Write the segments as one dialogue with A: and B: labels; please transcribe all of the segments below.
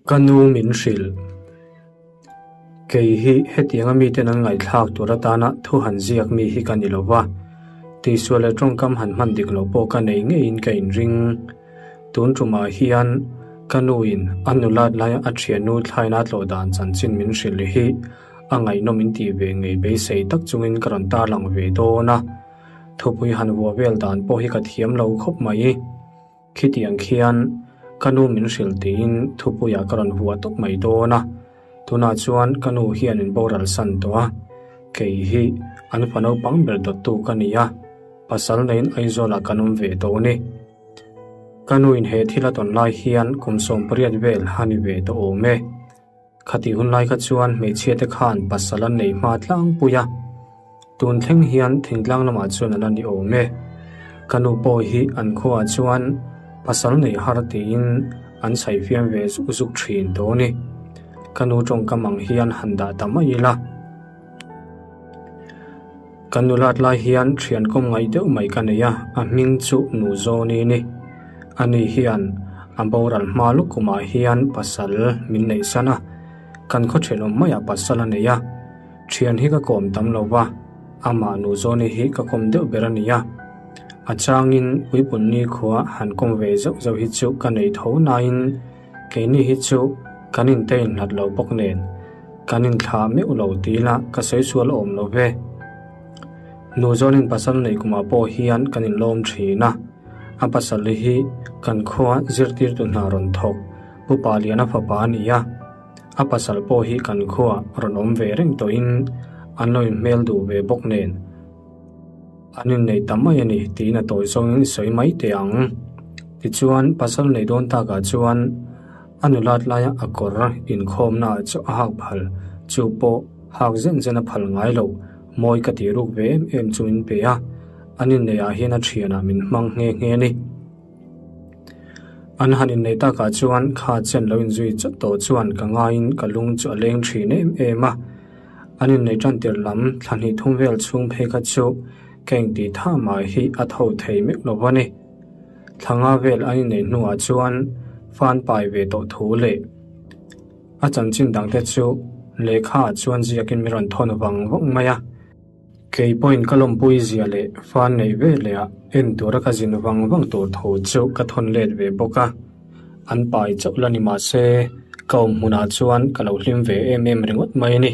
A: Ka nu min hrilh. Kei hi hetianga miten an ngaihthlak tur atana thu han ziak mi hi ka ni lo va, tihsual leh tawngkam han hman dik loh pawh ka nei ngeiin ka inring. Tun tumah hian ka nuin a nulat laia a thiannu thlaina tlawh dan chanchin min hrilh hi a ngaihnawm in tih ve ngei beisei tak chungin ka rawn tarlang ve dawn a, thupui han vuah vel dan pawh hi ka thiam lo khawp mai. Khitiang khian ka nu min hrilh tiin thupuiah ka rawn vuah tawp mai dawn a, tunah chuan ka nu hian min boral san tawh a, kei hi an fa naupang ber dawttu ka ni a, pasal neiin Aizawlah kan awm ve tawh ni. Ka nuin he thil a tawn lai hian kum 18 vel a ni ve tawh awm e. Khatih hun lai kha chuan hmeichhia te khan pasal an nei hma tlangpui a, tun thleng hian thingtlang lamah chuan a la ni awm e. Ka nu pawh hi an khuaah chuan pasal nei har tiin an chhaih fiam ve zuk zuk thin tawh a ni. Ka nu tawngkam ang hian han dah ta mai ila. Ka nulat lai hian thian kawm ngaih deuh mai ka nei a, a hming chu Nu Zawni ni. Ani hian a boral hma luk kumah hian pasal min neih san a, kan khaw thenawm maiah pasal a nei a. Thian hi ka kawm tam lo va, amah Nu Zawni hi ka kawm deuh ber a ni a. A changin Puipunni khua han kawm ve zauh zauh hi chu ka nei tho nain, Keini hi chu kan inte inhlat lo bawk nen kan inthlah meuh lo ti ila ka sawi sual awm lo ve. Nu zawnin pasal nei kumah pawh hian kan inlawm thin a, a pasal hi kan khua zirtirtu hna rawn thawk Pu Paliana fapa a ni a, a pasal pawh hi kan khua rawn awm ve reng tawhin an lo inhmel duh ve bawk nen An innei ta mai a ni tiin a tawi zawngin sawi mai teh ang. Tichuan, pasal nei dawn takah chuan a nulat laia a kawr inkhawmna ah chu a hak phal, chu pawh hak zen zen a phal ngai lo, mawi ka tih ruk ve em em chu min pe a, an inneiah hian a thianah min hmang nghe nghe a ni. An han innei takah chuan kha chen lo inzui chawt tawh chuan ka ngaiin ka lung chu a leng thin em em a. An innei tan tir lam thla hnih thum vel chhung phei kha chu ka engti tha mai hi a tho thei meuh lo a ni. Thla nga vel an inneih hnuah chuan fan pai ve tawh thu leh a chanchin dangte chu lehkha ah chuan ziakin mi rawn thawn vang vang mai a. Kei pawhin ka lawmpui zia leh fan neih ve leh ah en tura ka zin vang vang tur thu chu ka thawn let ve bawk a. An pai chauh la ni mah se, ka awm hmunah chuan ka lo hlim ve em em ringawt mai a ni.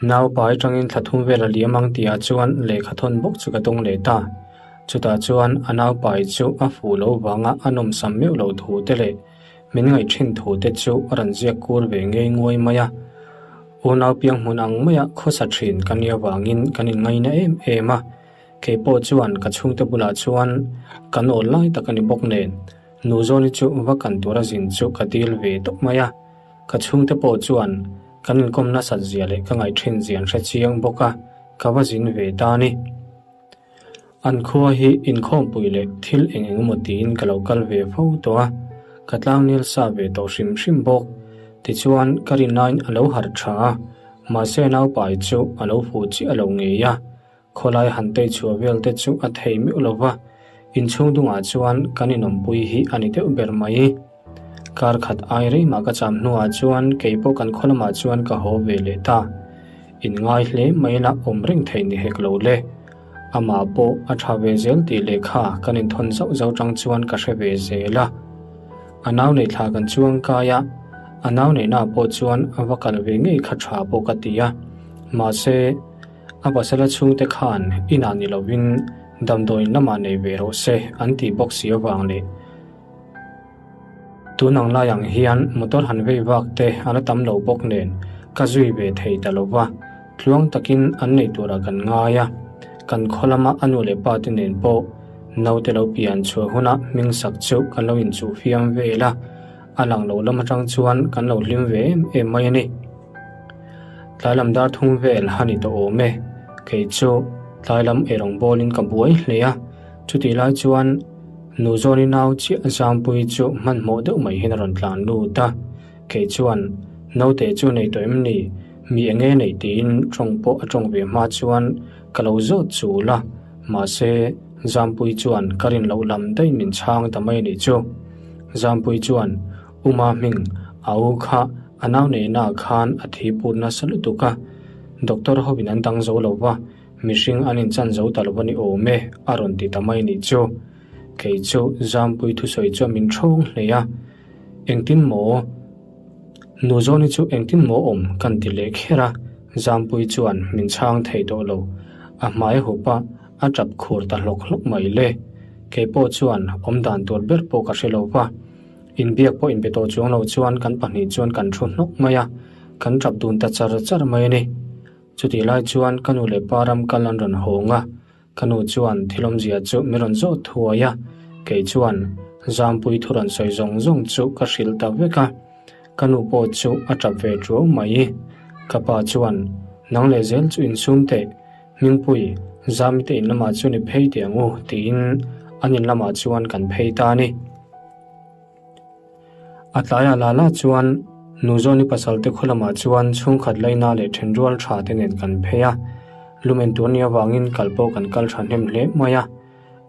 A: Nau pai tangin thla thum vel a liam ang tihah chuan lehkha thawn bawk chu ka dawng leh ta. Chutah chuan a nau pai chu a fuh lo vanga a nawmsam meuh lo thu te leh min ngaih thin thu te chu a rawn ziak kur ve ngei nguai mai a. Unau piang hmun ang maia khawsa thin ka nia vangin kan inngaina em em a. Kei pawh chuan ka chhungte bulah chuan kan awl lai tak a ni bawk nen, nu Zawni chu va kan tura zin chu ka dil ve tawp mai a. Ka chhungte pawh chuan kan inkawm nasat zia leh ka ngaih thin zia an hre chiang bawk a, ka va zin ve ta a ni. An khua hi inkhawmpui leh thil eng eng emaw tiin ka lo kal ve fo tawh a, ka tlangnel sa ve tawh hrim hrim bawk. Tichuan ka rinnain a lo harh tha a, mahse naupai chu a lo fuh chiah lo ngei a. Khawlai han tei chhuah vel te chu a thei meuh lo va, inchhung dungah chuan kan inawmpui hi a ni deuh ber mai. Kar khat ai rei mah ka cham hnuah chuan kei pawh kan khaw lamah chuan ka haw ve leh ta. Inngai hle mai la awm reng thei ni hek lo le. Amah pawh a tha ve zel tih lehkha kan inthawn zauh zauh tang chuan ka hre ve zel a. A nau neih thla kan chuang kai a, a nau neihnaah pawh chuan a va kal ve ngei kha tha pawh ka ti a. Mahse. A pasala chhungte khan inah ni lovin damdawiin lamah nei ve rawh se an tih bawk si avang leh tun ang lai ang hian motor han vei vak te a la tam lo bawk nen ka zui ve thei ta lo va, tluang takin an nei turah kan ngai a, kan khaw lama a nu leh pa te nen pawh naute lo pian chhuah huna hming sak chu kan lo inchuh fiam vel a, a lang lo lam atang chuan kan lo hlim ve em em mai a ni. Tlai lam dar thum vel a ni tawh awm e. Kei chu tlai lam eirawng bawlin ka buai hle a, chutih lai chuan nu Zawni nau chiah Zampui chu hmanhmawh deuh mai hian a rawn tlan lut a. Kei chuan naute chu nei tawh em ni, mi eng nge nei tiin tawng pawh a tawng ve hma chuan ka lo zawt chul a, mahse Zampui chuan ka rin loh lam daih min chhang ta mai a nih chu. Zampui chuan Uma hming. A u kha a nau neihnaah khan a thi put nasa lutuk a, doctor hovin an dang zo lo va, mihring an inchan zo ta lo a ni awm e, a rawn ti ta mai nih chu. Kei chu Zampui thusawi chuan min thawng hle a, Engtin maw? Nu Zawni chu engtin maw awm kan ti leh kher a, Zampui chuan min chhang thei tawh lo. A hmai hup a, a tap khur ta hlawk hlawk mai le. Kei pawh chuan awm dan tur ber pawh ka hre lo va. Inbiak pawh inbe tawh chuang lo chuan kan pahnih chuan kan thu hnawk mai a, kan tap dun ta char char mai a ni. Chutih lai chuan ka nu leh pa ram kal an rawn hawng a, Ka nu chuan thil awmzia chu min rawn zawt thuai a, kei chuan Zampui thu rawn sawi zawng zawng chu ka hrilh ta vek a, ka nu pawh chu a tap ve tuau mai. Ka pa chuan, Nang leh zel chu insum teh, Hmingpui, Zami te in lamah chuan i phei teh ang u, tiin an in lamah chuan kan phei ta a ni. A tlaiah la la chuan Nuzawni pasal te khaw lamah chuan chhungkhat laina leh thenrual tha te nen kan phei a, lumen tur nia vangin kal pawh kan kal tha hnem hle mai a,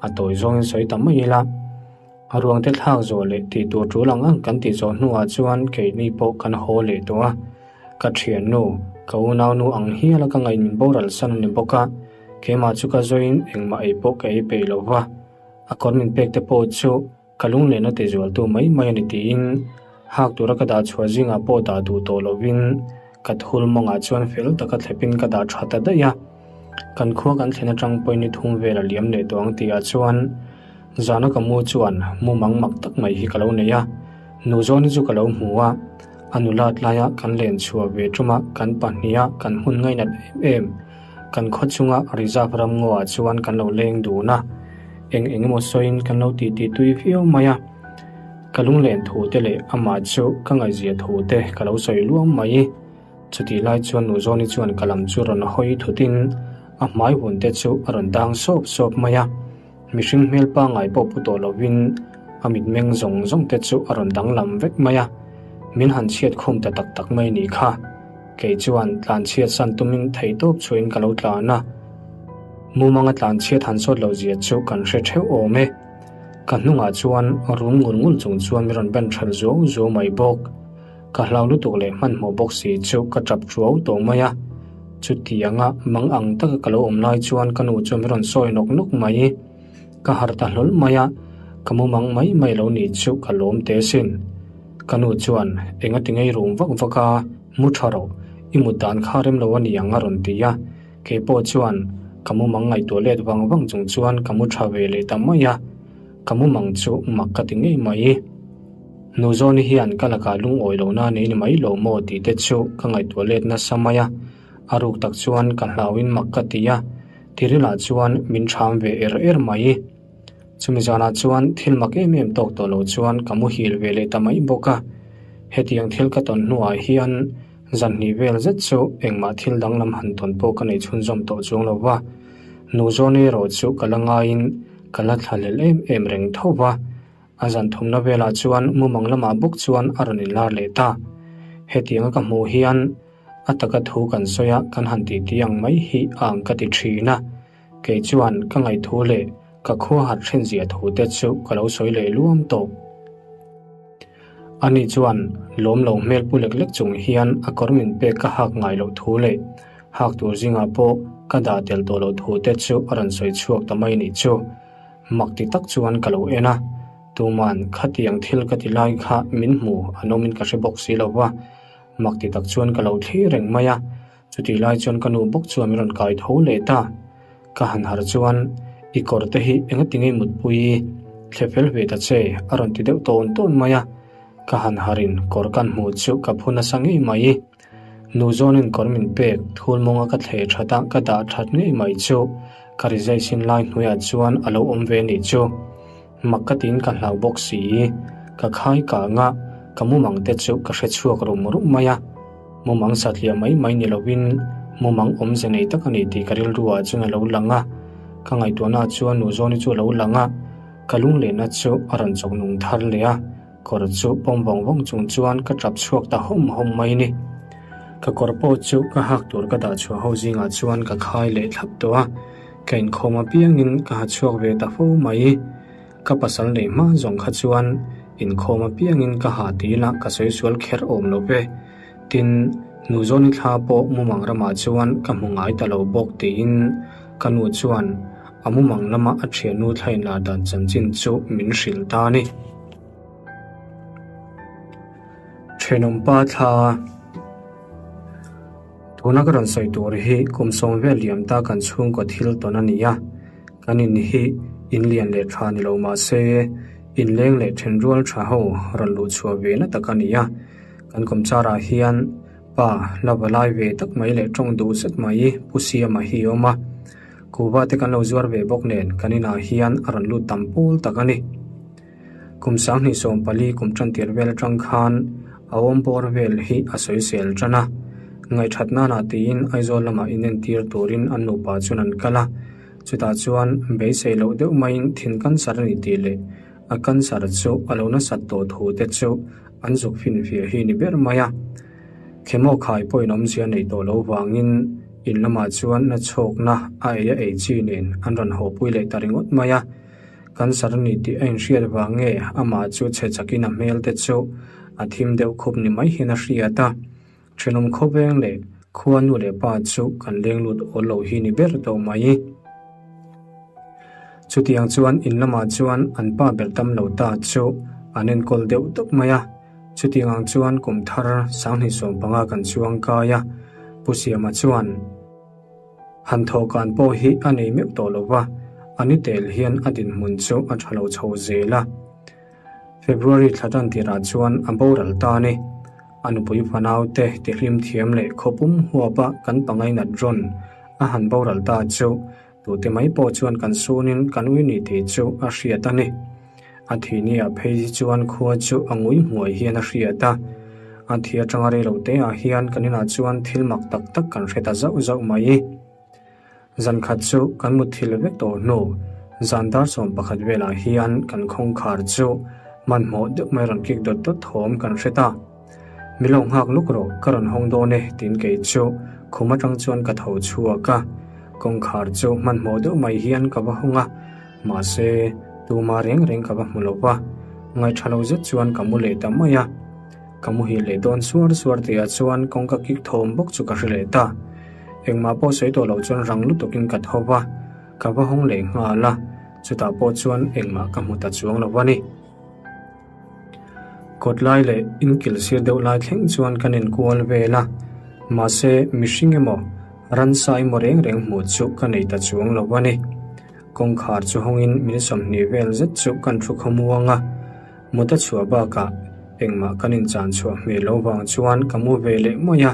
A: a tawi zawngin sawi ta mai ila. A ruang te thlak zawh leh tih tur tul ang ang kan tih zawh hnuah chuan keini pawh kan haw leh tawh a, ka thiannu, ka unaunu ang hiala ka ngaih min boral san a ni bawk a, keimah chu ka zawiin engmah ei pawh ka ei peih lo va, a kawr min pek te pawh chu Ka lunglen a ti zualtu mai mai a ni tiin hak tura ka dah chhuah zingah pawh dah duh tawh lovin ka thul mawngah chuan fel taka thlepin ka dah tha ta daih a. Kan khua kan thlen atang pawhin ni thum vel a liam leh tawh ang tihah chuan zana ka mu chuan mu mang mak tak mai hi ka lo nei a. Nu zawni chu ka lo hmu a, a nulat laia kan len chhuah ve tuma kan pahniha kan hmun ngainat em em Kan khaw chunga reserve ram ngaw ah chuan kan lo leng dun a, eng eng emaw sawiin kan lo titi tui viau mai a. Ka lunglen thu te leh amah chu ka ngaihzia thu te ka lo sawi luam mai. Chutih lai chuan Nuzawni chuan ka lam chu rawn hawi thutin a hmai hun te chu a rawn dang sawp sawp mai a. Mihring hmel pangngai pawh pu tawh lovin a mitmeng zawng zawng te chu a rawn danglam vek mai a, min han chhiat khum ta tak tak mai ni kha. Kei chuan tlan chhiat san tumin theihtawp chhuahin ka lo tlan a, mumanga tlan chhiat han sawt lo zia chu kan hre theuh awm e. Ka hnungah chuan rum ngul ngul chung chuan min rawn ben ṭhal zuau zuau mai bawk. Ka hlau lutuk leh hmanhmawh bawk si chu ka ṭap ṭuau tawh mai a. Chutianga mang ang taka ka lo awm lai chuan ka nu chuan min rawn sawi nawk nawk mai. Ka harh ta hlawl mai a, ka mumang mai mai lo nih chu ka lawm teh asin. Ka nu chuan enga ti ngei rum vak vak a, mu tha rawh, i mut dan kha rem lo a ni ang a rawn ti a. Kei pawh chuan ka mumang ngaihtuah let vang vang chung chuan ka mu tha ve leh ta mai a. Ka mumang chu mak ka ti ngei mai. Nu Zawni hian ka lakah lungawi lohna nei ni mai lo maw tih te chu ka ngaihtuah let nasa mai a, a ruk tak chuan ka hlauin mak ka ti a, tirilah chuan min ṭham ve er er mai. Chumi zanah chuan thil mak em em tawk tawh lo chuan ka muhil ve leh ta mai bawk a, hetiang thil ka tawn hnuah hian zan hnih vel zet chu engmah thil danglam han tawn pawh ka nei chhunzawm tawh chuang lo va, Nu Zawni erawh chu ka la ngaiin ka la thlahlel em em reng tho va. A zan thumna velah chuan mumang lamah bawk chuan a rawn inlar leh ta. Hetianga ka hmuh hian a taka thu kan sawi a, kan han titi ang mai hi a ang ka ti thin a. Kei chuan ka ngaihthu leh ka khua hat hrenzia thu te chu ka lo sawi leh luam tawh. Ani chuan lawm lo hmel pu lek lek chung hian a kawr min pek ka hak ngai loh thu leh hak tur zingah pawh ka dah tel tawh loh thu te chu a rawn sawi chhuak ta mai nih chu. Mak ti tak chuan ka lo en a, tuman khatiang thil ka ti lai kha min hmu an awmin ka hre bawk si lo va, mak ti tak chuan ka lo thlir reng mai a, chutih lai chuan ka nu bawk chuan min rawn kai tho leh ta. Ka han harh chuan i kawr te hi engati ngei mutpui thle fel ve ta che a rawn ti deuh tawn tawn mai a, ka han harhin kawr kan hmuh chu ka phu nasa ngei mai. Nu zawnin kawr min pek thul mawnga ka thle that a, ka dah that ngei mai chu ka rizai sin lai hnuaiah chuan a lo awm ve nih chu. Mak ka tiin ka hlau bawk si, ka khai kang a, ka mumang te chu ka hre chhuak rum rum mai a. Mumang satliah mai mai ni lovin mumang awmze nei tak a ni tih ka rilru ah chuan a lo lang a, ka ngaihtuahna ah chuan nu zawni chu a lo lang a, ka lunglehna chu a rawn chawk nung thar leh a. Kawr chu pawm vawng vawng chung chuan ka tap chhuak ta hawm hawm mai ni. Ka kawr pawh chu ka hak tur ka dah chhuah ho zingah chuan ka khai leh thlap tawh a, ka inkhawm apiangin ka ha chhuak ve ta fo mai. Ka pasal neih hma zawng kha chuan Inkhawm apiangin ka ha ti ila ka sawi sual kher awm lo ve. Tin, Nuzawni thla pawh mumang ramah chuan ka hmu ngai ta lo bawk tiin ka nu chuan a mumang lama a thiannu thla inlar dan chanchin chu min hrilh ta a ni. Thenawmpa thla Tuna ka rawn sawi tur hi kum sawm vel liam ta kan chhungkaw thil tawn a ni a, kan in hi in lian leh tha ni lo mah se inleng leh thenrual tha ho rawn luh chhuah ve na tak a ni a, kan kawmchar ah hian pa la va lai ve tak mai leh tawng duh zet mai Pu Siama hi a awm a, kuhva te kan lo zuar ve bawk nen kan inah hian a rawn lut tam pawl tak a ni. Kum 2014 kum tantir vel atang khan a awm bawr vel hi a sawisel tan a, ngaihthat nana tiin Aizawl lamah inentir turin an nupa chuan an kal a, chutah chuan beisei loh deuh maiin thin cancer a ni tih leh a cancer chu a lo nasat tawh thu te chu an zuk finfiah hi ni ber mai a. Chemo khai pawhin awmzia nei tawh lo vangin in lamah chuan na chhawkna a ei a ei chi nen an rawn hawpui leh ta ringawt mai a. Cancer a ni tih a inhriat vang nge amah chu chhe chakin a hmel te chu a thim deuh khup ni mai hian a hriat a. Thenawm khawveng leh khua nu leh pa chu kan leng lut awl lo hi ni ber tawh mai. Chutiang chuan in lamah chuan an pa ber tam lo ta chu an enkawl deuh tawp mai a. Chutiang ang chuan kum thar 2015 kan chuang kai a, Pu Siama chuan, Han thawhkan pawh hi a nei meuh tawh lo va, a ni tel hian a dinhmun chu a tha lo chho zel a. February thla tan tirah chuan a boral ta a ni. A nupui fanaute tihlim thiam leh khawpum huapa kan pangainat rawn a han boral ta chu tute mai pawh chuan kan sunin kan ui ni tih chu a hriat a ni. A thi nia phei hi chuan khua chu a ngui hmuai hian a hriat a. A thi atanga rei lo te ah hian kan inah chuan thil mak tak tak kan hre ta zauh zauh mai. Zan khat chu kan mutthil vek tawh hnu, zan dar 11 velah hian kan khawngkhar chu hmanhmawh deuh mai rawn kik dawt dawt thawm kan hre ta. Mi lo nghak luk rawh, ka rawn hawng dawn e tiin kei chu khum atang chuan ka tho chhuak a. Kawngkhar chu hmanhmawh deuh mai hian ka va hawng a. Mahse, tuma reng reng ka va hmu lo va, ngaihṭha lo zet chuan ka mu leh ta mai a. Ka muhil leh dawn suar suar tihah chuan kawngka kik thawm bawk chu ka hre leh ta. Engmah pawh sawi tawh loh chuan rang lutukin ka tho va, ka va hawng leh nghal a, chutah pawh chuan engmah ka hmu ta chuang lo a ni. Kawt lai leh inkil sir deuh lai thleng chuan kan inkual vel a, mahse mihring emaw ransa emaw reng reng hmuh chu ka nei ta chuang lo a ni. Kawngkhar chu hawngin min 20 vel zet chu kan thu khawmuang a, mut a chhuah bakah engmah kan inchan chhuah hmel lo vang chuan ka mu ve leh mai a.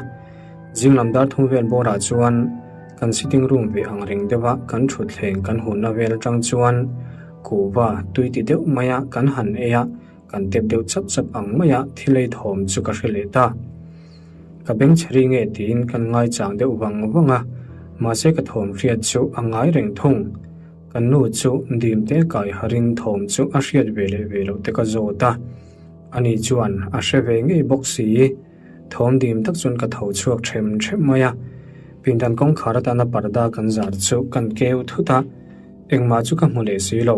A: Zinglam dar thum vel bawrah chuan kan sitting room ve ang reng deuha kan thutthleng kan hunna vel atang chuan kuhva tui ti deuh maia kan han ei a, kan tep deuh chap chap ang maia thil ei thawm chu ka hre leh ta. Ka beng chhe ri nge tiin kan ngaichang deuh vang vang a, mahse ka thawm hriat chu a ngai reng thung. Kan nu chu dim te kai harin thawm chu a hriat ve leh ve loh te ka zawt a, ani chuan a hre ve ngei bawk si. Thawm dim tak chuan ka tho chhuak them them mai a, pindan kawngkhar atana parda kan zar chu kan keu thut a, engmah chu ka hmu leh si lo,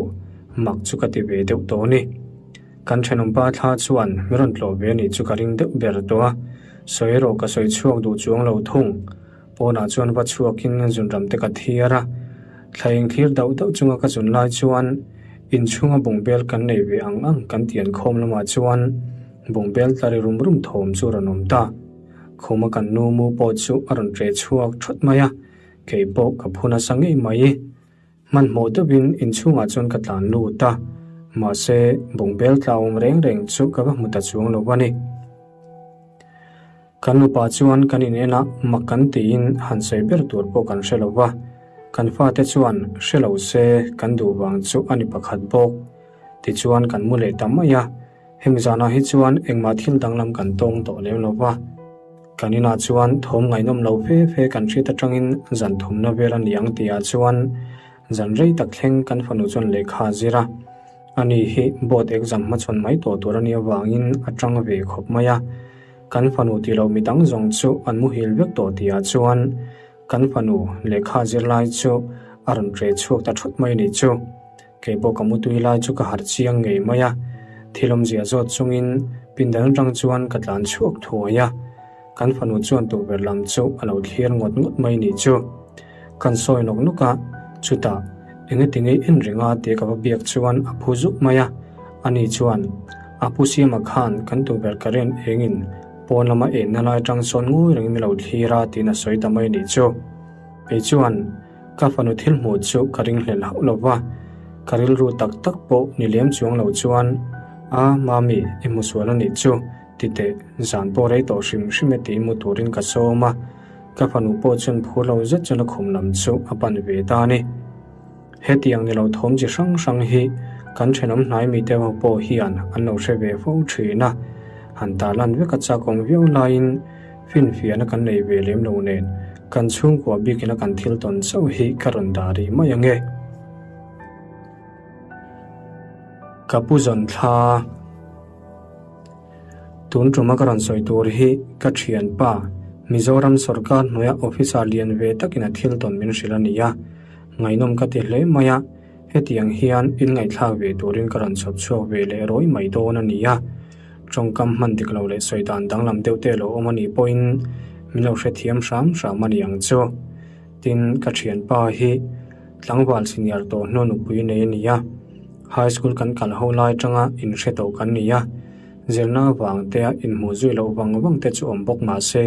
A: mak chu ka ti ve deuh tawh a ni. Kan thenawmpa thla chuan mi rawn tlawh ve anih chu ka ring deuh ber tawh a, sawi erawh ka sawi chhuak duh chuang lo thung. Pawnah chuan va chhuakin zunram te ka thiar a, thla eng thlir dauh dauh chunga ka zun lai chuan inchhunga bungbel kan nei ve ang ang kan tian khawm lamah chuan bungbel tla ri rum rum thawm chu a rawn awm ta. Khuma kan nu mu pawh chu a rawn ṭe chhuak ṭhawt mai a, kei pawh ka phu nasa ngei mai. Hmanhmawh deuhin inchhungah chuan ka tlan lut a, mahse bungbel tla awm reng reng chu ka va hmu ta chuang lo a ni. Kan nupa chuan kan in en a, mak kan tiin han sawi ber tur pawh kan hre lo va, kan fate chuan hre lo se kan duh vang chu a ni pakhat bawk. Tichuan kan mu leh ta mai a, hemi zanah hi chuan engmah thil danglam kan tawng tawh lem lo va. Kan inah chuan thawm ngaihnawm lo fe fe kan hriat atangin zan thumna vel a ni ang tihah chuan zan rei tak thleng kan fanu chuan lehkha a zir a. Ani hi board exam hmachhawn mai tawh tur a nih avangin a tang ve khawp mai a. Kan fanu tih loh midang zawng chu an muhil vek tawh tihah chuan kan fanu lehkha zir lai chu a rawn ṭe chhuak ta thut mai a nih chu. Kei pawh ka mutui lai chu ka harh chiang ngei mai a. Thil awmzia zawt chungin pindan atang chuan ka tlan chhuak thuai a, kan fanu chuan tukverh lam chu a lo thlir ngawt ngawt mai nih chu. Kan sawi nawk nawk a, chutah engati ngei en reng a tia ka va biak chuan a phu zuk mai a, ani chuan a pu Siama khan kan tukverh current engin pawn lama enna lai atang sawn ngawi rengin a lo thlir a tiin a sawi ta mai nih chu. Kei chuan ka fanu thil hmuh chu ka ringhlel hauh lo va, ka rilru tak tak pawh ni lem chuang lo chuan, A, Mami, i hmu sual a nih chu, ti teh, zan pawh rei tawh hrim hrim e tih mu turin ka sawm a, ka fanu pawh chuan phur lo zet chuan a khum lam chu a pan ve ta a ni. Hetiang ni lo thawm chi hrang hrang hi kan thenawm hnai mite ho pawh hian an lo hre ve fo thin a, han tarlan vek a chakawm viau laiin finfiahna kan nei ve lem lo nen kan chhungkua bikin a kan thil tawn chauh hi ka rawn dah rih mai ange. Ka pu zawn thla. Tun tuma ka rawn sawi tur hi ka thianpa, Mizoram sorkar hnuaia officer lian ve takin a thil tawn min hrilh a ni a, ngaihnawm ka ti hle mai a, hetiang hian inngaihthlak ve turin ka rawn chhawp chhuak ve leh rawi mai dawn a ni a, tawngkam hman dik lo leh sawi dan danglam deuh te lo awm a nih pawhin min lo hrethiam hram hram a ni ang chu. Tin, ka thianpa hi tlangval senior tawh hnu nupui nei a ni a. High school kan kal ho lai atanga inhre tawh kan ni a, zirna avang te a inhmuh zui loh vang vang te chu awm bawk mah se,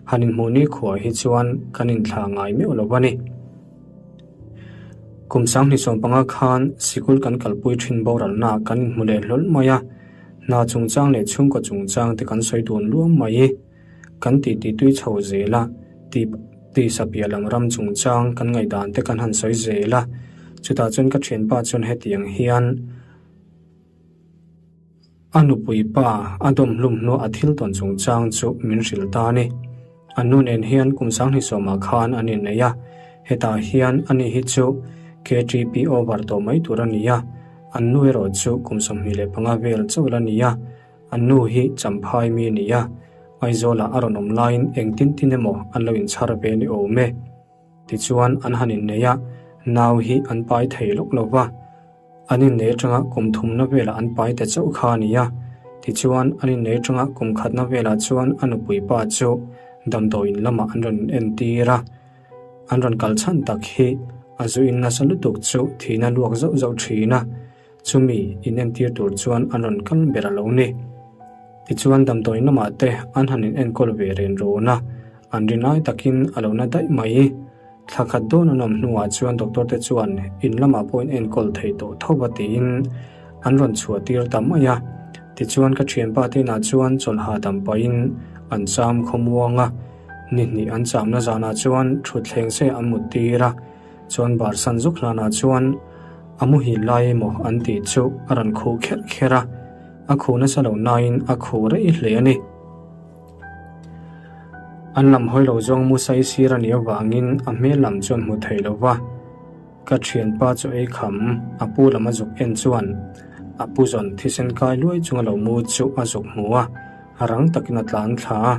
A: han inhmuh ni khuah hi chuan kan inthla ngai meuh lo a ni. Kum 2015 khan sikul kan kalpui thin boralna kan inhmu leh hlawl mai a, hna chungchang leh chhungkaw chungchang te kan sawi dun luam mai. Kan titi tui chho zel a, tih tisa piah lam ram chungchang kan ngaihdan te kan han sawi zel a, chutah chuan ka thianpa chuan hetiang hian a nupui pa a dawm hlum hnuah a thil tawn chungchang chu min hrilh ta a ni. A nu nen hian kum 2020 ah khan an innei a, hetah hian ani hi chu KTP over tawh mai tur a ni a, an nu erawh chu kum 25 vel chauh la ni a. An nu hi Champhai mi a ni a, Aizawlah a rawn awm laiin engtin tin emaw an lo inchhar ve ni awm e. Tichuan an han innei a, nau hi an pai thei lawk lo va. An innei atanga kum thumna velah an pai ta chauh kha a ni a. Tichuan an innei atanga kum khatna velah chuan a nupui pa chu damdawiin lamah an rawn entir a. An rawn kal chhan tak hi a zu in nasa lutuk chu thihna luak zauh zauh thin a. Chumi inentir tur chuan an rawn kal ber a lo ni. Tichuan damdawi lamah te an han inenkawl ve ren rawn a, an rin ai takin a lo na daih mai. Thla khat dawn an awm hnuah chuan doctor te chuan in lamah pawh inenkawl thei tawh tho va tiin an rawn chhuah tir ta mai a. Tichuan ka thianpa te inah chuan chawlh hahdam pahin an cham khawmuang a, ni hnih an chamna zanah chuan thutthleng se an mut tir a. Chuan Barsan zuk hlanah chuan a muhil lai emaw an tih chu a rawn khuh kherh kherh a, a khuh nasa lo nain a khuh rei hle a ni. An lam hawi lo zawng Musai sir a nih avangin a hmel lam chuan hmu thei lo va, ka thianpa chu ei kham a pu lam a zuk en chuan a pu zawn thisen kai luai chunga lo mu chu a zuk hmu a, A rang takin a tlan thla a,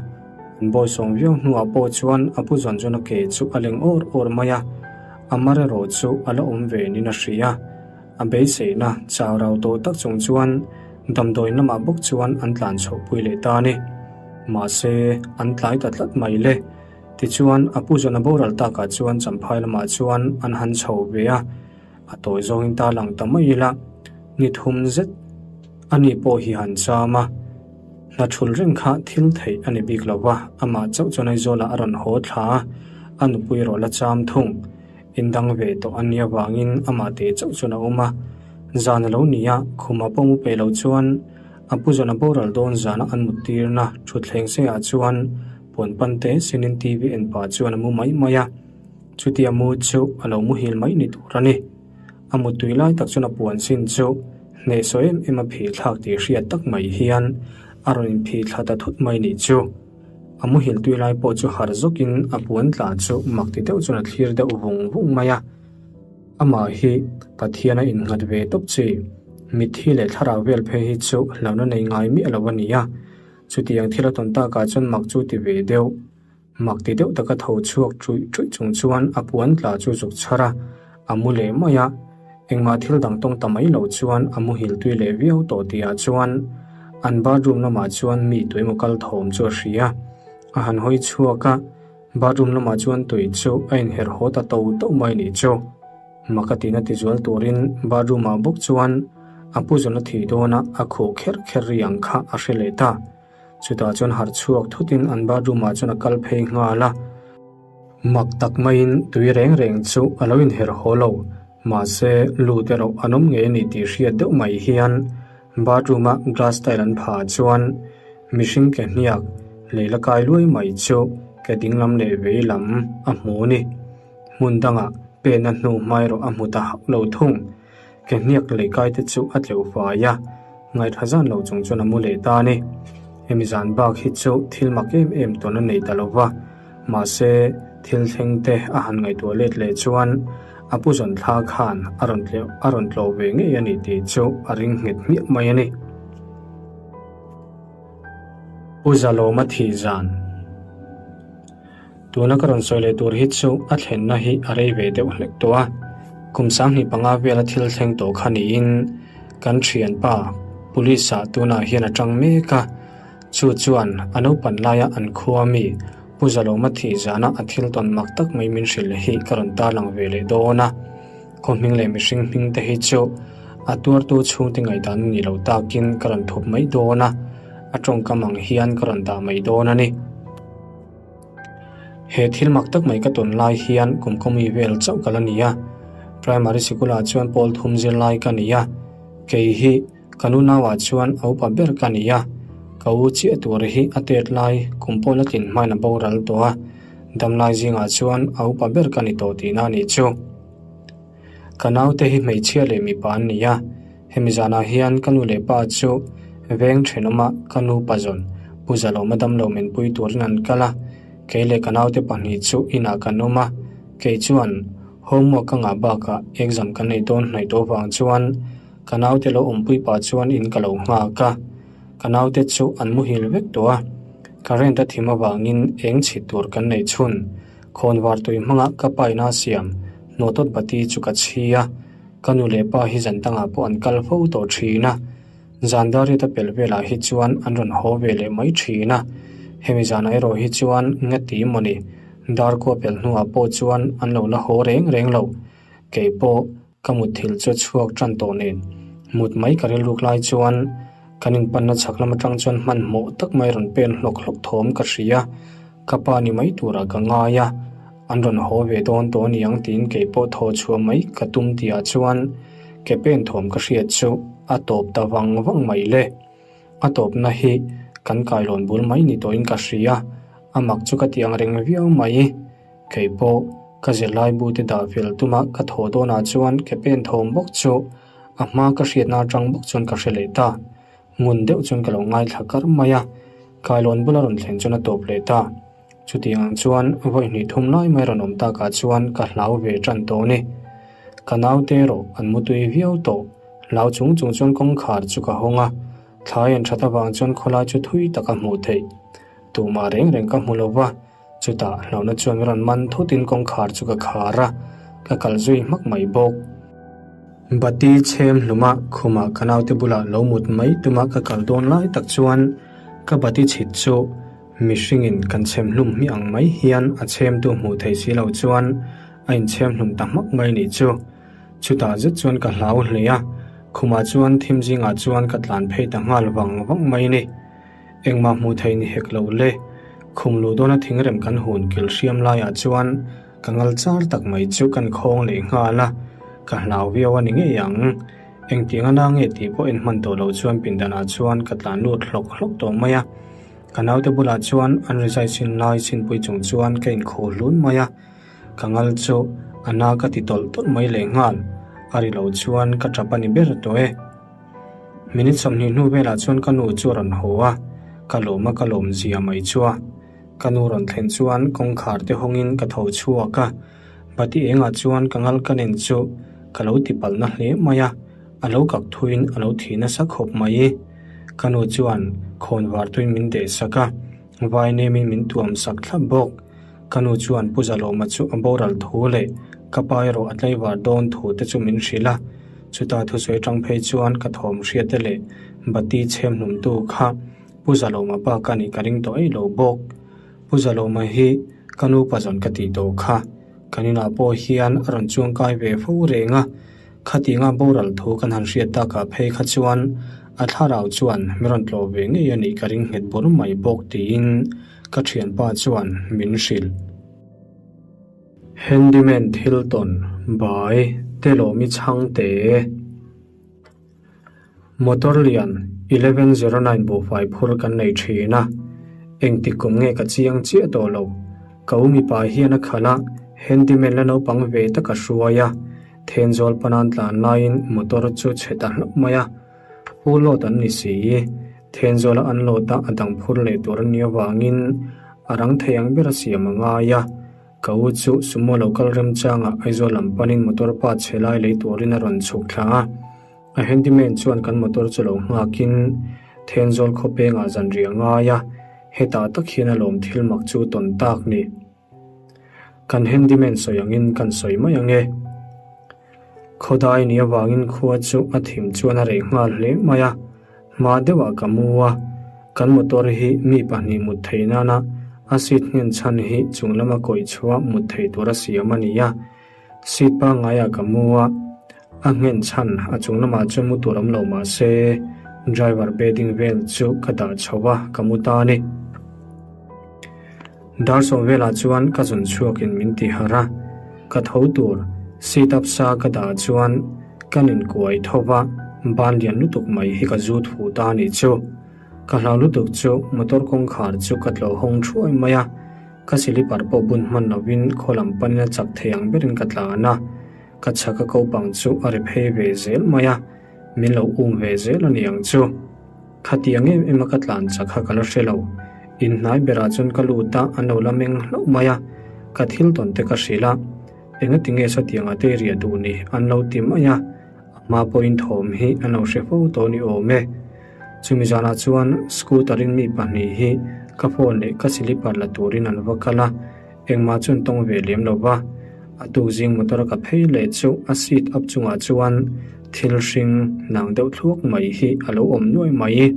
A: an bawi sawm viau hnuah pawh chuan a pu zawn chuan a ke chu a leng awr awr mai a, a mar erawh chu a la awm ve niin a hria. A beiseina chau rau tawh tak chung chuan damdawi lamah bawk chuan an tlan chhohpui leh ta a ni. Mahse, an tlai ta tlat mai le. Tichuan, a pu zawn a boral takah chuan Champhai lamah chuan an han chho ve a, a tawi zawngin ta lang ta mai ila, ni thum zet a ni pawh hi han cham a, hna thul reng kha thil theih a ni bik lo va, amah chauh chuan Aizawlah a rawn haw thla a, a nupui erawh la cham thung. Indang ve tawh a nia vangin amah te chauh chuan a awm a, zan a lo ni a, khumah pawh mu pe lo chuan a pu zawn a boral dawn zana an mut tirna thutthleng seiah chuan puan pan te sinin TV en pah chuan a mu mai mai a. Chutia mu chu a lo muhil mai ni tur a ni. A muttui lai tak chuan a puan sin chu hnehsawh em em a phih thlak tih hriat tak mai hian a rawn inphih thla ta thut mai nih chu. A muhil tui lai pawh chu harh zawkin a puan tla chu mak ti deuh chuan a thlir deuh vung vung mai a. Amah hi Pathian a innghat ve tawp chi. Mitthi leh thlarau vel phei hi chu hlauhna nei ngai miah lo a ni a. Chutiang thil a tawn takah chuan mak chu ti ve deuh. Mak ti deuh taka tho chhuak ṭuih ṭuih chung chuan a puan tla chu zuk chhar a, a mu leh mai a. Engmah thil dang tawng ta mai lo chuan a muhil tui leh viau tawh tihah chuan an bathroom lamah chuan mi tuemaw kal thawm chu a hria. A han hawi chhuak a, bathroom lamah chuan tui chu a inherh haw ta to to mai nih chu. Mak a tihna tizual turin bathroom ah bawk chuan a pu zawna thih dawna a khuh kherh kherh ri ang kha a hre leh ta. Chutah chuan harh chhuak thutin an bathroom ah chuan a kal phei nghal a. Mak tak maiin tui reng reng chu a lo inherh haw lo. Mahse, lut erawh an awm ngei a ni tih hriat deuh mai hian bathroom a glass tile an phah chuan mihring ke hniak lei la kai luai mai chu ke dinglam leh vei lam a hmu a ni. Hmun dangah penna hnu hma erawh a hmu ta hauh lo thung. Ke hniak lei kai te chu a tleuh fai a, ngaihthla zan lo chung chuan a mu leh ta a ni. Hemi zan bak hi chu thil mak em em tawn a nei ta lo va, mahse thil thleng te a han ngaihtuah let leh chuan a pu zawn thla khan a rawn tleuh a rawn tlawh ve ngei a ni tih chu a ring nghet hmiah mai a ni. Pu Zalawma thih zan. Tuna ka rawn sawi leh tur hi chu a thlenna hi a rei ve deuh hlek tawh a, kum 25 vela thil thleng tawh kha niin kan thianpa Police ah tunah hian a tang mek a, chu chuan a naupan laia an khua mi Pu Zalawma thih zana a thil tawn mak tak mai min hrilh hi ka rawn tarlang ve leh dawn a, khaw hming leh mihring hming te hi chu a tuartu chhungte ngaihdan a nih loh takin ka rawn thup mai dawn a, a tawngkam ang hian ka rawn dah mai dawn a ni. He thil mak tak mai ka tawn lai hian kum kawmi vel chauh ka la ni a, primary sikul ah chuan pawl thum zir lai ka ni a, kei hi ka nu nau ah chuan a upa ber ka ni a, ka u chiah tur hi a tet lai kum pawh la tlin hmain a boral tawh a, dam lai zingah chuan a upa ber ka ni tawh tihna a nih chu. Ka naute hi hmeichhia leh mipa an ni a, hemi zanah hian ka nu leh pa chu veng thenawma ka nu pazawn Pu Zalawma damlo min pui turin an kal a, kei leh ka naute pahnih chu inah kan awm a, kei chuan homework ka ngah bakah exam kan nei dawn hnaih tawh vang chuan ka naute lo awmpui pah chuan in ka lo nghak a, ka naute chu an muhil vek tawh a, current a thim avangin eng chhit tur kan neih chhun. Khawnvar tui hmanga ka paina siam hnawhtawt bati chu ka chhi a, ka nu leh pa hi zan dangah pawh an kal fo tawh thin a, zan dariat a pel velah hi chuan an rawn haw ve leh mai thin a, hemi zanah erawh hi chuan ngati mawni darkua pel hnuah pawh chuan an lo la haw reng reng lo, kei pawh Ka mutthilh chu a chhuak tan tawh nen, mut mai ka rilruk lai chuan kan inpanna chhak lam atang chuan hmanhmawh tak mai rawn pen hlawk hlawk thawm ka hria. Ka pa ni mai turah ka ngai a, an rawn haw ve dawn tawh aniang tiin kei pawh thaw chhuah mai ka tum tihah chuan ke pen thawm ka hriat chu a tawp ta vang vang mai le. A tawpna hi kan kailawn bul mai ni tawhin ka hria, a mak chu ka ti ang reng viau mai. Kei pawh ka zirlai bu te dah fel tuma ka thawh dawnah chuan ke pen thawm bawk chu a hma ka hriatna atang bawk chuan ka hre leh ta. Ngun deuh chuan ka lo ngaithla kar mai a, kailawn bula rawn thlen chuan a tawp leh ta. Chutiang ang chuan vawi hnih thum lai mai rawn awm takah chuan ka hlau ve tan tawh a ni. Ka naute erawh an mutui viau tawh. Hlau chung chung chuan kawngkhar chu ka hawng a, thlai an that avang chuan khawlai chu thui tak a hmuh theih. Tumah reng reng ka hmu lo va. Chutah hlauhna chuan rawn man thutin kawngkhar chu ka khar a, ka kal zui hmak mai bawk. Bati chhem hluma khumah ka naute bulah lo mut mai tuma ka kal dawn lai tak chuan ka bati chhit chu mihringin kan chhem hlum hmiah ang mai hian a chhemtu hmuh theih si lo chuan a inchhem hlum ta hmak mai nih chu. Chutah zet chuan ka hlau hle a, khumah chuan thim zingah chuan ka tlan phei ta nghal vang vang mai ni. Engmah hmuh theih ni hek lo le. Khum luh dawna thingrem kan hun kil hriam laiah chuan ka ngal char tak mai chu kan khawng leh nghal a, ka hlau viau a ni ngei ang. Engtiang a na nge tih pawh en hman tawh loh chuan pindanah chuan ka tlan lut hlawk hlawk tawh mai a. Ka naute bulah chuan an rizai sin lai sinpui chung chuan ka inkhuh hlun mai a, ka ngal chu a na ka ti tawlh tawlh mai leh nghal. A ri lo chuan ka tap a ni ber tawh e. Minute 20 hnu velah chuan ka nu chu a rawn haw a, ka lawm a ka lawm zia mai chu a. Ka nu rawn thlen chuan kawngkhar te hawngin ka tho chhuak a, bati engah chuan ka ngal ka nen chu ka lo ti palh na hle mai a, a lo kak thuin a lo thi nasa khawp mai. Ka nu chuan khawn var tuin min deh sak a, vai nemin min tuam sak thlap bawk. Ka nu chuan Pu Zalawma chu a boral thu leh ka pa erawh a tlaivar dawn thu te chu min hrilh a. Chuta thusawi atang phei chuan ka thawm hriat te leh bati chhem hnumtu kha Pu Zalawma bak a nih ka ring tawh eih lo bawk. Pu Zalawma hi ka nu pazawn ka tih tawh kha. Kan inah pawh hian a rawn chuangkai ve fo reng a, khatinga boral thu kan han hriat takah phei kha chuan a thlarau chuan min rawn tlawh ve ngei a nih ka ring nghet bur mai bawk tiin ka thianpa chuan min hrilh. Handyman thil tawn bai Telawmi chhangte. Motor lian 1109 buhfai phur kan nei thin a, engtik kum nge ka chiang chiah tawh lo. Ka u mipa hian a khalh a, handyman la naupang ve tak a hruai a, Thenzawl panan tlan laiin motor chu chhe ta hlauh mai a, pu load an ni si. Thenzawla an load a a dang phur leh tur a nih avangin a rang thei ang ber a siam a ngai a. Ka u chu sumo lo kal remchangah Aizawl lam panin motor pa chhe lai lei turin a rawn chhuk thla a. A handyman chuan kan motor chu lo nghakin Thenzawl khawpengah zanriah a ngai a, hetah tak hian a lawm thil mak chu tawn tak ni. Kan handyman sawi angin kan sawi mai ang e. Khawdai ni avangin khua chu a thim chuan a reh nghal hle mai a, hma deuhah ka mu a, kan motor hi mi pahnih mut theih nana a seat nghen chhan hi chung lama kawih chhuah mut theih tur a siam a ni a, seat pangngaiah ka mu a, a nghen chhan a chung lamah chuan mu tur awm lo mah se driver bedding vel chu ka dah chho a, ka mu ta a ni. Dar sawm velah chuan ka zun chhuakin min ti harh a, ka tho tur sit up sa ka dah chuan ka nin kuai tho va, ban lian lutuk mai hi ka zu thu ta a nih chu. Ka hlau lutuk chu motor kawngkhar chu ka tlawh hawng thuai mai a, ka silipar pawh bun hman lovin khaw lam panin a chak thei ang berin ka tlan a, ka chhaka kopang chu a ri phei ve zel mai a, min lo um ve zel a ni ang chu. Khatiang em em a ka tlan chak kha ka la hre lo. Inhnai berah chuan ka lut a, an lo la meng hlauh mai a, ka thil tawn te ka hrilh a, engati nge sawtianga te riah duh ni an lo ti mai a, a hma pawhin thawm hi an lo hre fo tawh ni awm e. Chumi zanah chuan scooter in mi pahnih hi ka phone leh ka silipar la turin an va kal a, engmah chu an tawng ve lem lo va. A tuk zing motor a ka phei leh chu a seat up chungah chuan thil hring nang deuh thluak mai hi a lo awm nuai mai.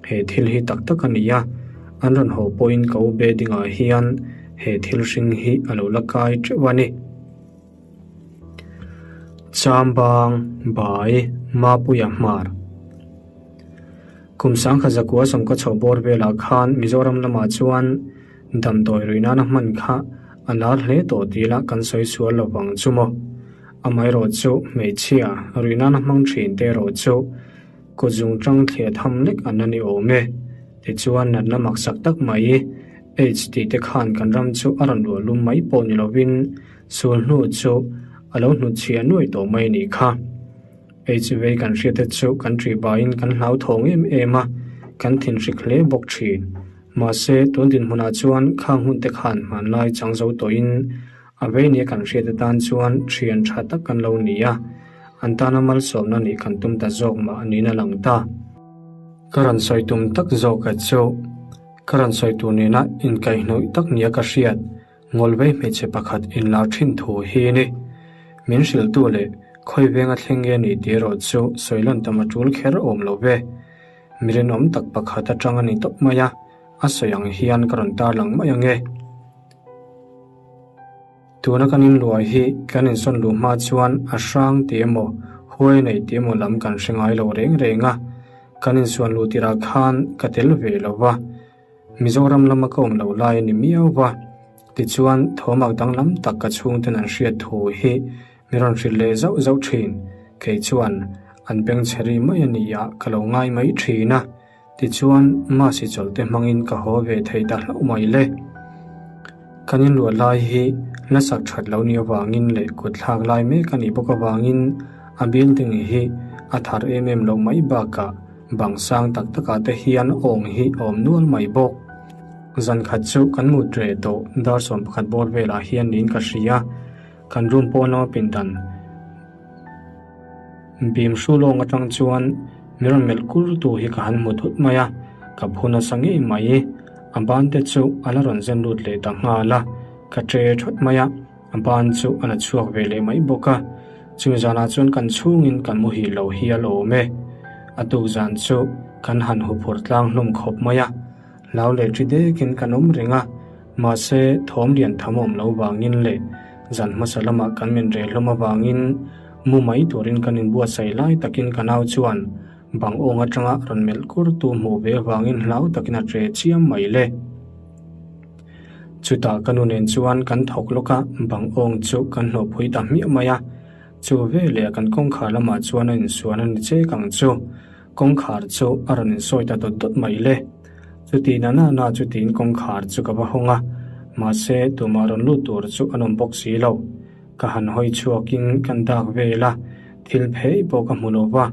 A: He thil hi tak tak a ni a, an rawn haw pawhin ka u bedding ah hian he thil hring hi a lo la kai teuh a ni. Chambang Bai Mapuia Hmar Kum sangkhat zakua sawmka chho bawr velah khan Mizoram lamah chuan Damdawi rui nana hman kha a lar hle tawh tih lah kan sawi sual lo vang chu maw? Amaherawh chu hmeichhia rui nana hmang thin te erawh chu kut zung tang thliah tham lek an la ni awm e. Tichuan natna maksak tak mai AIDS tih te khan kan ram chu a rawn luah lum mai pawh ni lovin sul hnu chu a lo hnutchhiah nuai tawh mai a nih kha. AIDS vei kan hriat te chu kan ṭih baiin kan hlauthawng em em a, kan thinhrik hle bawk thin. Mahse, tun dinhmunah chuan khang hun te khan hmanlai chang zo tawhin a vei nia kan hriat atan chuan thian tha tak kan lo ni a, an tana malsawmna nih kan tum ta zawk mah niin a lang ta. Ka rawn sawi tum tak zawk a chu, ka rawn sawi tur nena inkaihhnawih tak nia ka hriat Ngawlvei hmeichhe pakhat inlar thin thu hi ni. Min hrilhtu leh khawi venga thleng nge ni tih erawh chu sawi lan tam a tul kher awm lo ve. Mi rinawm tak pakhat atang a ni tawp mai a, a sawi ang hian ka rawn tarlang mai ang e. Tuna kan inluai hi kan insawn luh hma chuan a hrang tih emaw, huai nei tih emaw lam kan hre ngai lo reng reng a. Kan insuan luh tirah khan ka tel ve lo va. Mizoram lama ka awm loh lai a ni miau va, tichuan thawmak danglam tak ka chhungten an hriat thu hi mi rawn hrilh leh zauh zauh thin. Kei chuan an beng chhe ri mai a ni a, ka lo ngai mai thin a, tichuan Masi chawlhte hmangin ka haw ve thei ta hlauh mai le. Kan inruah lai hi la sak that lo ni avangin leh kut thlak lai mek a nih bawk avangin a building hi a thar em em loh mai bakah Bang sang tak takah te hian awng hi a awm nual mai bawk. Zan khat chu kan mut reh tawh dar 11 bawr velah hian niin ka hria. Kan room pawn lama pindan bim hru lawng atang chuan min rawn melh kur tu hi ka han hmu thut mai a, ka phu nasa ngei mai. A ban te chu a la rawn zen lut leh ta nghal a, ka tre thawt mai a, a ban chu a la chhuak ve leh mai bawk a. Chumi zanah chuan kan chhungin kan muhil lo hial awm e. A tuk zan chu kan han huphurh tlang hlawm khawp mai a. Hlau leh ṭi dekin kan awm reng a, mahse thawm lian tham awm lo vangin leh zan hmasa lamah kan men reh hlawm avangin mu mai turin kan inbuatsaih lai takin ka nau chuan bang awng aṭanga rawn melh kurtu hmuh ve avangin hlau takin a ṭe chiam mai le. Chutah ka nu nen chuan kan thawk lawk a, bang awng chu kan hlawhpui ta hmiah mai a. Chu veleh kan kawngkhar lamah chuan a insuan a ni chek ang chu. Kawngkhar chu a rawn insawi ta dawt dawt mai le. Chuti na na na chutiin kawngkhar chu ka va hawng a, mahse tumah rawn lut tur chu an awm bawk si lo. Ka han hawi chhuakin kan dak vel a, thil phei pawh ka hmu lo va.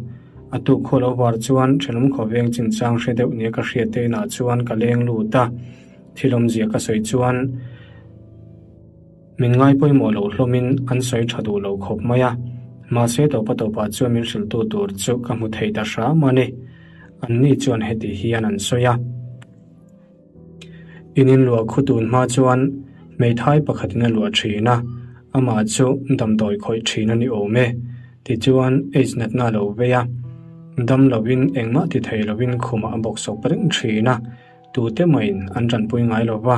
A: A tuk khaw lo var chuan thenawm khawveng chinchang hre deuh nia ka hriat te inah chuan ka leng lut a, thil awmzia ka sawi chuan min ngai pawimawh loh hlawmin an sawi tha duh lo khawp mai a, mahse tawpa tawpah chuan min hrilhtu tur chu ka hmu thei ta hram a ni. Anni chuan heti hian an sawi a. In inluah khu tun hma chuan hmeithai pakhatin a luah thin a, amah chu damdawi khawih thin a ni awm e. Tichuan AIDS natna a lo vei a, dam lovin engmah ti thei lovin khumah a bawk sawk reng thin a, tute mahin an tanpui ngai lo va,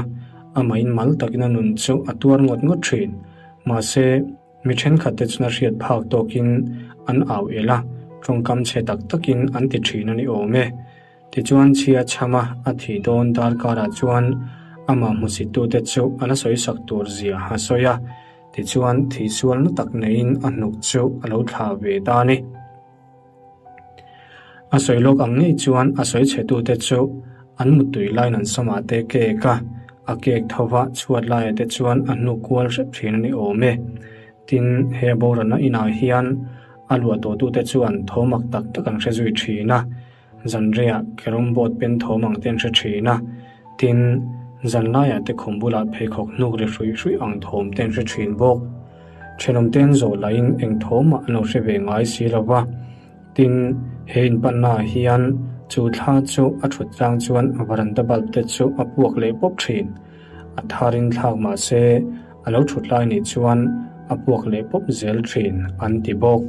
A: amahin mal takin a nun chu a tuar ngawt ngawt thin. Mahse, Mi thenkhatte chuan a hriat phak tawkin an au el a, tawngkam chhe tak takin an ti thin a ni awm e. Tichuan chhia chhama a thih dawn darkarah chuan amah hmusittute chu a la sawisak tur zia a sawi a, tichuan thihsualna tak neiin a hnuk chu a lo thlah ve ta a ni. A sawi lawk ang ngei chuan a sawi chhetute chu an muttui laiin an samah te kek a, a kek tho va chhuat laiah te chuan a hnuk kual hrep thin a ni awm e. Tin, he boralna inah hian a luah tawhtute chuan thawmak tak tak an hre zui thin a, zanreiah carrom board pen thawm ang te an hre thin a, tin, zanlaiah te khum bulah pheikhawk hnuk ri hruih hruih ang thawm te an hre thin bawk. Thenawmten zawh lahin eng thawmah an lo hre ve ngai si lo va, tin, he inpannaah hian chu thla chu a thut chang chuan varanda bulb te chu a puak leh pawp thin. A tharin thlak mah se a lo thut lai nih chuan a puak leh pawp zel thin an ti bawk.